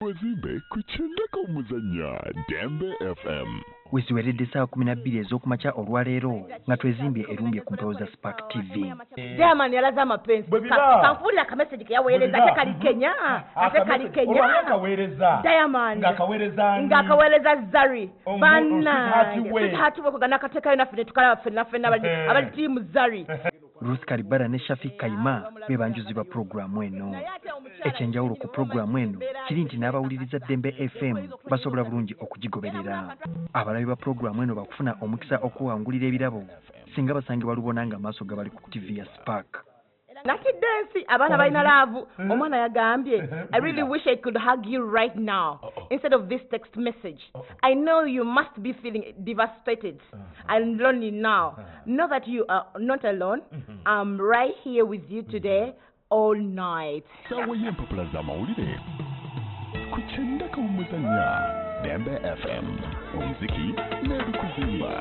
Wezimbe ku kyendako omuzannya Dembe FM. Weziweredde essaawa 12 ez'okumakya olwaleero nga Twezimbye erumbye ku mpewo za Spark TV. Diamond yalaze amapenzi. Bwe biba. Kankubuulira akamessage ke yaweereza Bwe ate biba. kali Kenya. Ate kali Kenya. Olwo akaweereza. Diamond. Ng'akaweereza ani? Ng'akaweereza Zari. Sweetheart we. Sweetheart we kugana akateekayo naffe ne tukalaba ffenna ffenna abali tiimu Zari. Ruth Kalibara ne Shafiq Kayima be banjuzi ba pulogulaamu eno. Ekyenjawulo ku pulogulaamu eno kiri nti n'abawuliriza Ddembe FM basobola bulungi okugigoberera. Abalabi ba pulogulaamu eno bakufuna omukisa okuwangulira ebirabo singa basangibwa lubona ng'amaaso gabali ku TV ya Spark. Natidde ensi abaana balina love. Omwana yagambye, "I really wish I could hug you right now instead of this text message. I know you must be feeling devastated and lonely now. Know that you are not alone. I'm right here with you today all night." Ssaawa y'empapula z'amawulire ku kyendako omuzannya Dembe FM. Omuziki.